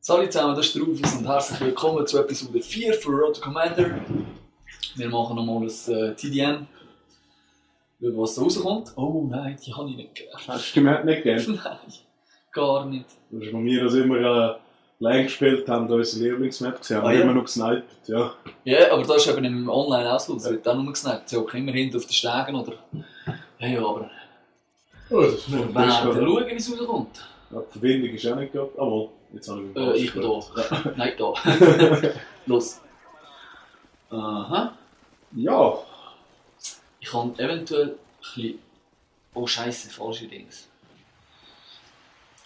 Salut zusammen, das ist der Rufus und herzlich willkommen zu Episode 4 von Road to Commander. Wir machen nochmal ein TDM, über was da rauskommt. Oh nein, die habe ich nicht gern. Hast du die Map nicht gern? Nein, gar nicht. Das ist bei mir, dass immer allein gespielt haben, unsere Lieblingsmap gesehen, haben Ah, ja? immer noch gesniped, ja. Ja, aber das ist eben im Online auch so, es wird auch nur gesnappt. Sie hocken immer hinten auf den Stegen oder... Ja, aber... Oh, das ist Wir werden schauen, wie es rauskommt. Ja, die Verbindung ist auch nicht gerade. Ah, wohl, jetzt habe ich Ich bin da. Nein, da. Los. Aha. Ja. Ich kann eventuell ein bisschen... Oh Scheiße, falsche Dings.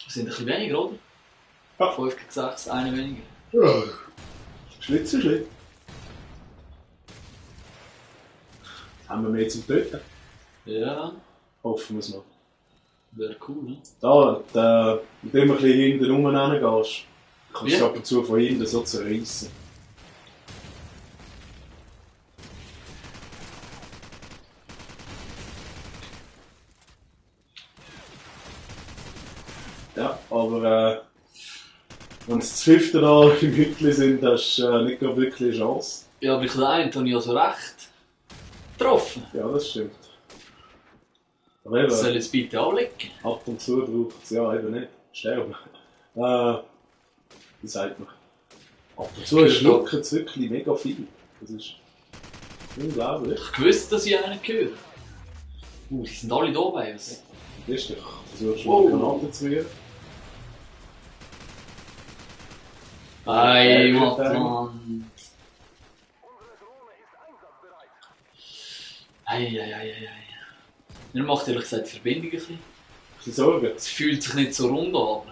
Wir sind ein bisschen weniger, oder? Ja. 5 gegen 6, eine weniger. Ja. Schritt zu Schritt. Haben wir mehr zum Töten? Ja, Hoffen wir es noch. wäre cool, ne? Da, indem du ein bisschen hinten rumrennen gehst, kannst du Ja. ab und zu von hinten so zerreissen. Ja, aber wenn es das 5. da im Hütchen sind, hast du nicht gerade wirklich eine Chance. Ja, bei Klein habe ich also recht getroffen. Ja, das stimmt. Aber eben, Soll jetzt bitte anlegen? ab und zu braucht es ja eben nicht sterben. Wie sagt man? Ab und zu schlucken es wirklich mega viel. Das ist unglaublich. Ich wusste, dass ich einen höre. Die sind alle da bei uns. Das ist doch. Versuchst du Wow. eine Granate zu rühren? Ei, Mann. Ei. Mir macht ehrlich gesagt die Verbindung ein bisschen. Keine Sorge. Es fühlt sich nicht so rund an, aber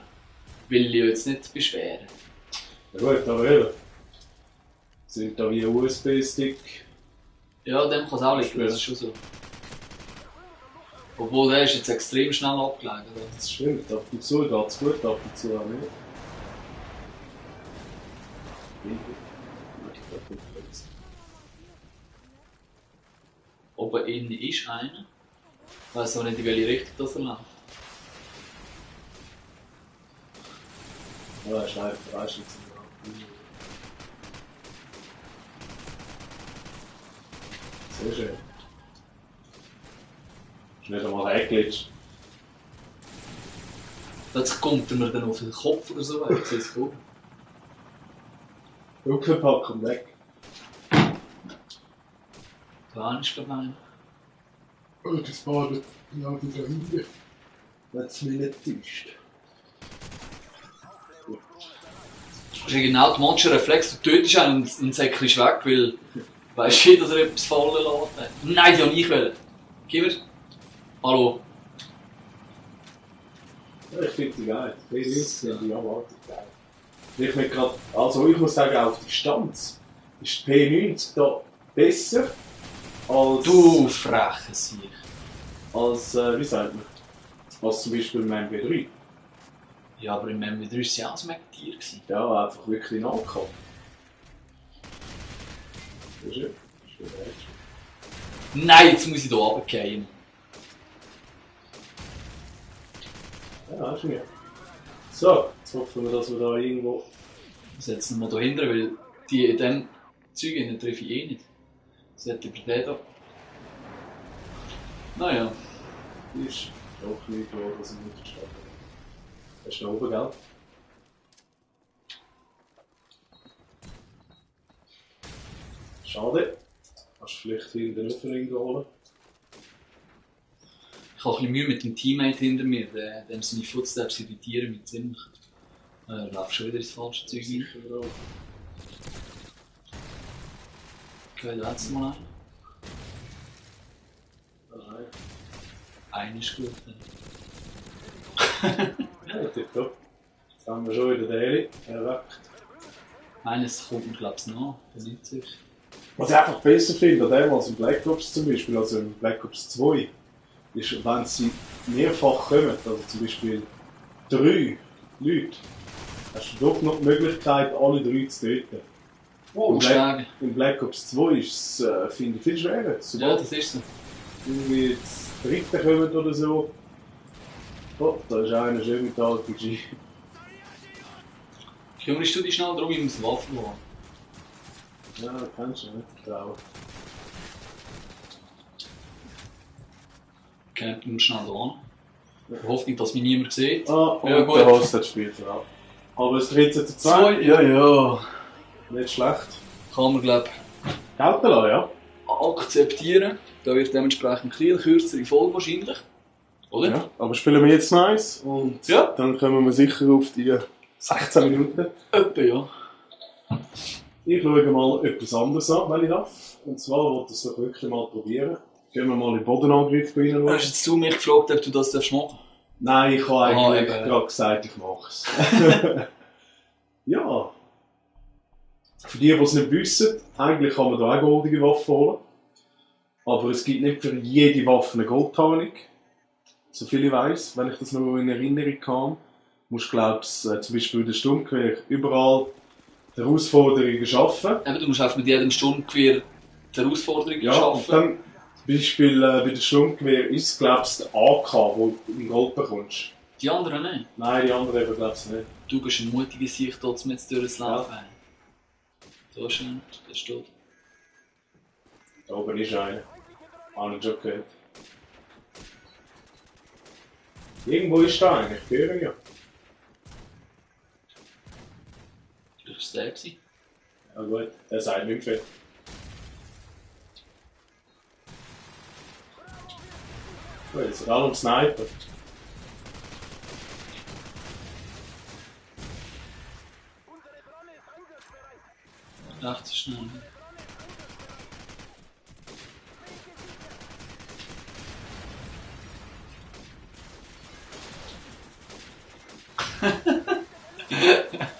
will ich jetzt nicht beschweren. Ja gut, aber eben. Sind da wie ein USB-Stick. Ja, dem kann es auch liegen, das ist schon so. Obwohl der ist jetzt extrem schnell abgelegt. Oder? Das stimmt. Ab und zu geht es gut, ab und zu auch nicht. Oben innen ist einer. Ich weiss auch nicht, in welche Richtung das er läuft. Ja, er ist einfach reichlich zu Sehr schön. Ist nicht einmal weggelitscht. Plötzlich kommt er mir dann auf den Kopf oder so. Ich sehe es gut. Rückenpack und weg. Da ist glaube ich einer. Oh, das badet genau da hinten. Wenn es mich nicht täuscht. Das ist ein automatischer Reflex. Du tötest einen und ein Säckchen ist weg, weil du weißt nicht, dass er etwas fallen lässt. Nein, die habe ich wollen. Gib mir. Hallo. Ja, ich finde die geil. Die sind die Erwartung geil. Ich nicht grad, also ich muss sagen, auf Distanz ist die P90 da besser als... Du freche Sieg. Als, wie sagt man? Als zum Beispiel im MB3. Ja, aber im MW3 war sie auch ein Megatier. Ja, einfach wirklich Nahkampf. Das ist schön. Nein, jetzt muss ich hier runterfallen. Ja, ist mir. So, jetzt hoffen wir, dass wir da irgendwo... Ich setze ihn mal da hinten, weil die in diesem Zeug treffe ich eh nicht. Sollte über den da. Naja. ist doch nicht klar, dass ich nicht verstanden habe. Das ist da oben, gell? Schade. Hast du vielleicht hinten nicht irgendwo holen? Ich habe ein bisschen Mühe mit dem Teammate hinter mir, dem seine Footsteps irritieren mit ziemlich. Er läuft schon wieder ins falsche Zeug rein. Okay, da hat es mal einen. Nein. Einer ist gut. Ja, tipptopp. Jetzt haben wir schon wieder den Eli erweckt. Eines kommt mir glaube ich noch, verliert sich. Was ich einfach besser finde an dem als im Black Ops zum Beispiel, also im Black Ops 2, ist, wenn sie mehrfach kommen, also zum Beispiel 3 Leute, hast du doch noch die Möglichkeit, alle 3 zu töten. Oh, stark. Im Black Ops 2 ist es, finde ich, viel schwerer. Ja, Sobald das ist so. irgendwie das dritte kommt oder so. Oh, da ist einer schön mit der RPG. Kümmerst du dich schnell darum, ich muss Waffen holen. Ja, kannst du nicht vertrauen. Campen wir schnell an. Hoffentlich, dass mich niemand sieht. Ah, und Ja, gut. der Host hat spielt auch. Aber es 13:2. Ja, ja. Nicht schlecht. Kann man, glaube Gelten lassen, ja. ich, akzeptieren. Da wird dementsprechend eine kürzere Folge wahrscheinlich. Oder? Ja. Aber spielen wir jetzt nice und Ja. dann kommen wir sicher auf die 16 Minuten. Etwa, ja. Ich schaue mal etwas anderes an, wenn ich darf. Und zwar wollte ich es doch wirklich mal probieren. Gehen wir mal in den Bodenangriff bei Ihnen. Hast jetzt du mich gefragt, ob du das machen darfst? Nein, ich habe eigentlich eben. gerade gesagt, ich mache es. Ja. Für die es nicht wissen, eigentlich kann man da auch goldige Waffen holen. Aber es gibt nicht für jede Waffe eine Goldtarnung. Soviel ich weiss, wenn ich das noch in Erinnerung habe. Musst du, glaubst zum Beispiel bei der Sturmgewehr überall die Herausforderungen schaffen. Eben, du musst einfach mit jedem Sturmgewehr die Herausforderung Ja, und schaffen. dann zum Beispiel bei der Sturmgewehr ist es, glaubst du, der AK, wo du in Gold bekommst. Die anderen nicht. Nein, die anderen eben, glaubst du nicht. Du bist ein mutiger Sicht, dort mit durch das Ja. Leben. So schön, das steht. Da oben ist einer. Habe ich schon gehört. Irgendwo ist da einer, ich höre ihn ja. Das war der gewesen. Ja gut, der sagt nicht viel. Gut, jetzt ist alle am Sniper. Recht schnell.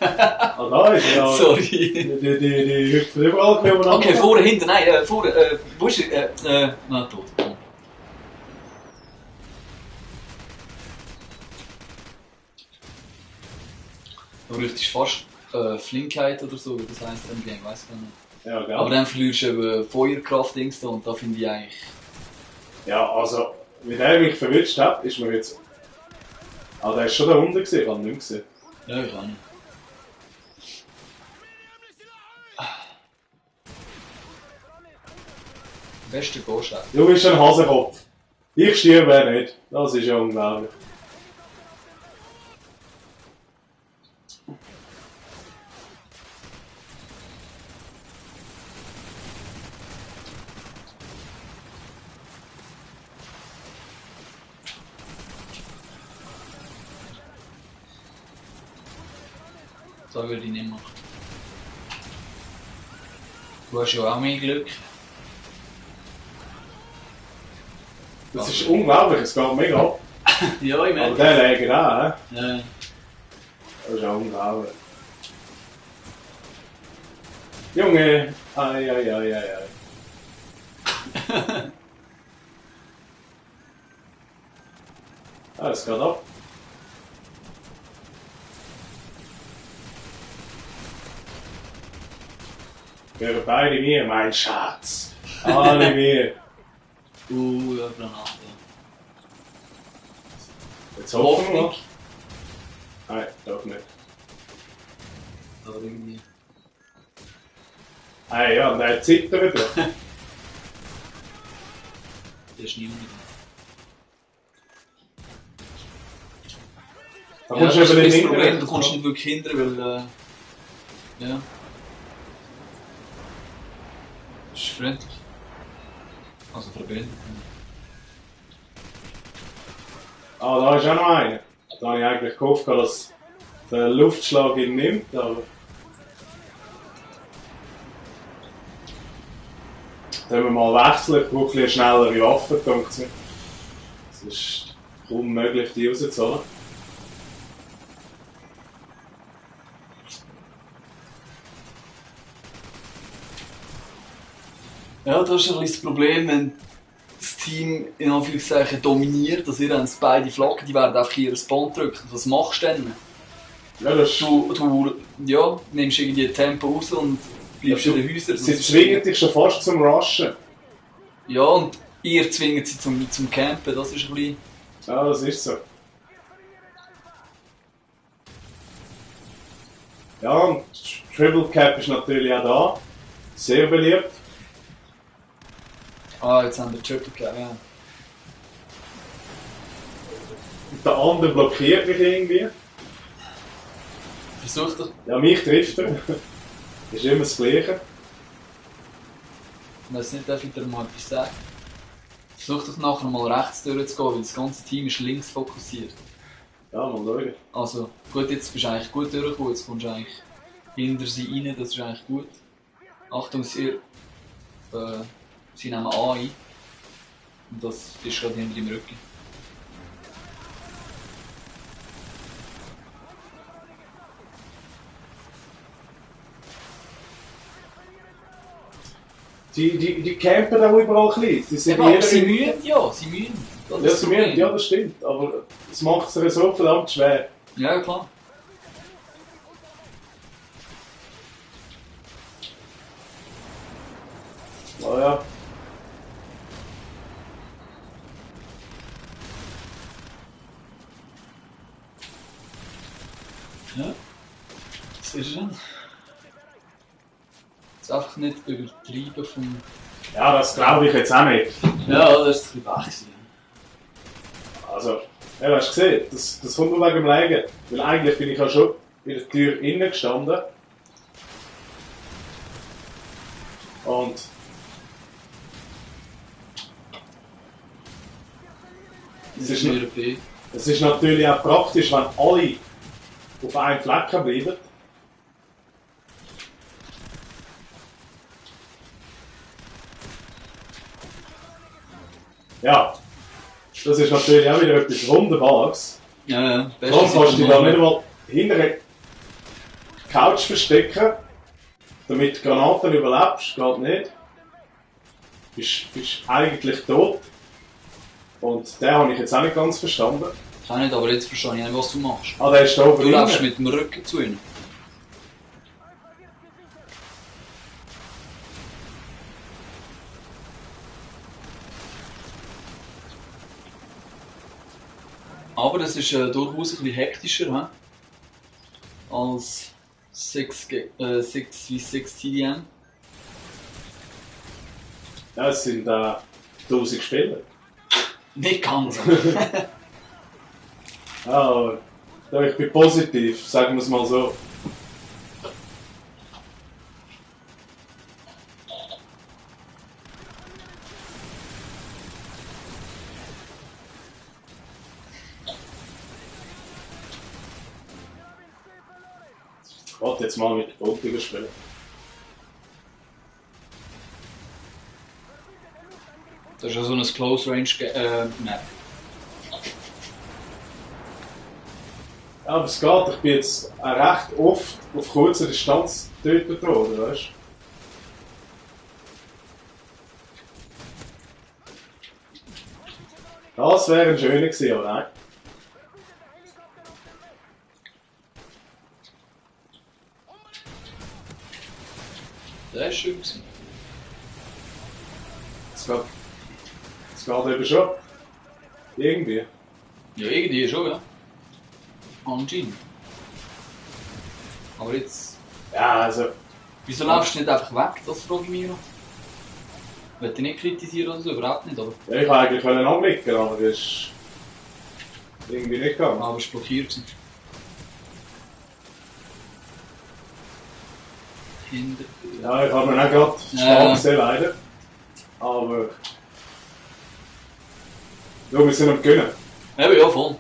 Ah, da ist er ja. Sorry. Die hüpfen überall umeinander. Okay, vorne, hinten, nein, vorne, wo ist er? Na, tot. Du bräuchtest fast Flinkheit oder so, wie das heisst im Game, weiss ich nicht. Ja, gell? Aber dann verlierst du eben Feuerkraft-Dings da und da finde ich eigentlich... Ja, also, wie der mich verwünscht hat, ist mir jetzt... Ah, der ist schon da unten gesehen, ich habe ihn nicht gesehen. Ja, ich auch nicht. Beste Gehstein. Du bist ein Hasenkopf. Ich stirbe nicht. Das ist ja unglaublich. So würde ich nicht machen. Du hast ja auch mehr Glück. Das ist unglaublich, es geht mega ab. Ja, ich Aber meine. der legt auch, hä? Ja. Das ist ja unglaublich. Junge! Ei, ei, ei, ei, ei. Ah, es geht ab. Gehören beide mir, mein Schatz. Alle mir. Ja, Granate. Jetzt hoffen wir mal. Hoffnung. Nein, doch nicht. Aber irgendwie. Ah ja, und er zittert doch. Das ist niemand. Da Ja, kommst du das ist eben das nicht Problem, hinterher. du kommst nicht wirklich hinterher, weil. Ja. Das ist freundlich. Also verbindlich. Ah, da ist auch noch einer. Da habe ich eigentlich gehofft, dass der Luftschlag ihn nimmt, aber... Dann wir mal wechseln, ich brauche eine schnellere Waffe, denkt es mir. Es ist unmöglich, die rauszuholen. Ja, das ist ein bisschen das Problem, wenn das Team in Anführungszeichen dominiert, dass ihr dann beide Flaggen, die werden einfach ihren Spawn drücken. Was machst du denn? Ja, das ist... Du ja, nimmst irgendwie Tempo raus und bleibst in den Häusern. Sie zwingen dich schon fast zum Rushen. Ja, und ihr zwingt sie zum Campen, das ist ein bisschen... Ja, das ist so. Ja, und Triple Cap ist natürlich auch da. Sehr beliebt. Ah, jetzt haben wir Triple Cap, ja. Und der andere blockiert mich irgendwie. Versuch doch. Ja, mich trifft er. Ist immer das Gleiche. Ich weiß nicht, darf ich dir mal etwas sagen? Versuch doch nachher mal rechts durchzugehen, weil das ganze Team ist links fokussiert. Ja, mal schauen. Also, gut, jetzt bist du eigentlich gut durchgekommen, jetzt kommst du eigentlich hinter sie rein, das ist eigentlich gut. Achtung, sie nehmen A ein. Und das ist gerade hinter im Rücken. Die campen auch überall klein. Die sind Ja, sie mühen ja, sie mühen. Ja, sie mühen, ja, das stimmt. Aber es macht es so verdammt schwer. Ja, klar. Oh ja. Ja. Das ist schon. Jetzt einfach nicht übertreiben vom. Ja, das glaube ich jetzt auch nicht. Ja, das ist ein bisschen gewesen. Also, ja, hast du gesehen, das kommt nur wegen dem Legen. Weil eigentlich bin ich ja schon in der Tür innen gestanden. Und es ist natürlich auch praktisch, wenn alle auf einem Flecken bleiben. Ja, das ist natürlich auch wieder etwas Wunderbares. Ja, ja. Darum kannst du dich da nicht einmal hinter der Couch verstecken, damit du Granaten überlebst, geht nicht. Bist eigentlich tot. Und den habe ich jetzt auch nicht ganz verstanden. Ich auch nicht, aber jetzt verstehe ich nicht, was du machst. Ah, der ist da oben Du drin. läufst mit dem Rücken zu ihnen. Aber das ist durchaus ein bisschen hektischer als 6 vs 6 TDM. Ja, es sind 1000 Spieler. Nicht ganz. Ja, ich bin positiv, sagen wir es mal so. Ich wollte jetzt mal mit der Bundesliga spielen. Das ist ja so ein Close Range Map. Ja, aber es geht, ich bin jetzt recht oft auf kurzer Distanz tötet worden, weißt du? Das wäre ein schöner gewesen, oder nein? Das ist schön gewesen. Es geht eben schon. Irgendwie. Ja, irgendwie schon, ja. Anscheinend. Aber jetzt. Ja, also. Wieso läufst du nicht einfach weg? Das frage ich mich noch. Ich will dich nicht kritisieren oder so, überhaupt nicht, aber. Ja, ich wollte eigentlich anblicken, aber das ist irgendwie nicht gegangen. Aber es war blockiert. Hinter. Ja, ich habe mir auch gerade stark gesehen, leider. Aber. Ja, wir sind am Gönnen. Ja, voll.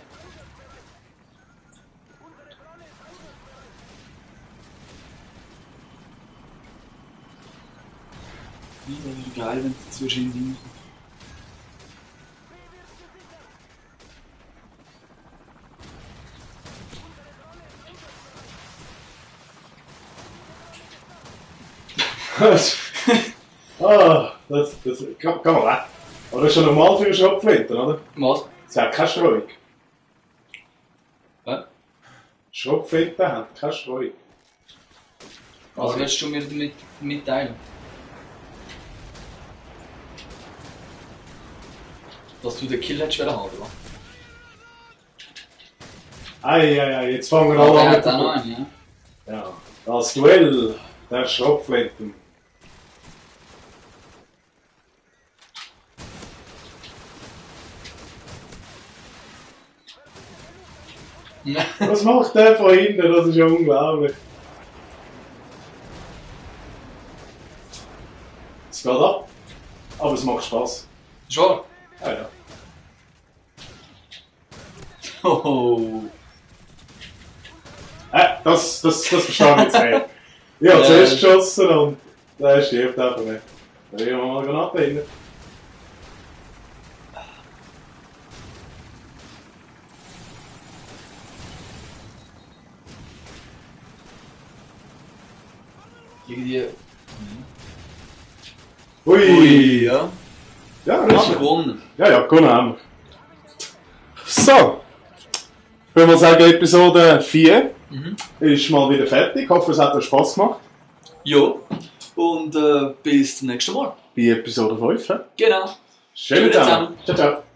Das wäre geil, wenn du zwischendrin das kann man weg. Aber das ist schon normal für einen Schrotflinten, oder? Was? Es hat keine Streuung. Hä? Schrotflinten haben keine Streuung. Was willst du mir damit mitteilen? Dass du den Kill hättest haben, oder was? Ei, jetzt fangen wir Aber alle er an. hat auch noch einen, ja. Ja. Das Duell der Schrotflinten. Was macht der von hinten? Das ist ja unglaublich. Es geht ab, aber es macht Spaß. Schon? Ja, ja. Oh. Das verstehe ich jetzt nicht. Ich habe zuerst geschossen und der stirbt einfach nicht. Da will ich mal Granate rein. Irgendwie. Ui! Ja. Ja, Haben das wir ist gewonnen. ja, gewonnen haben wir. So. Ich würde mal sagen, Episode 4 ist mal wieder fertig. Ich hoffe, es hat euch Spass gemacht. Ja. Und bis zum nächsten Mal. Bei Episode 5. Genau. Schönen Tag. Ciao, ciao.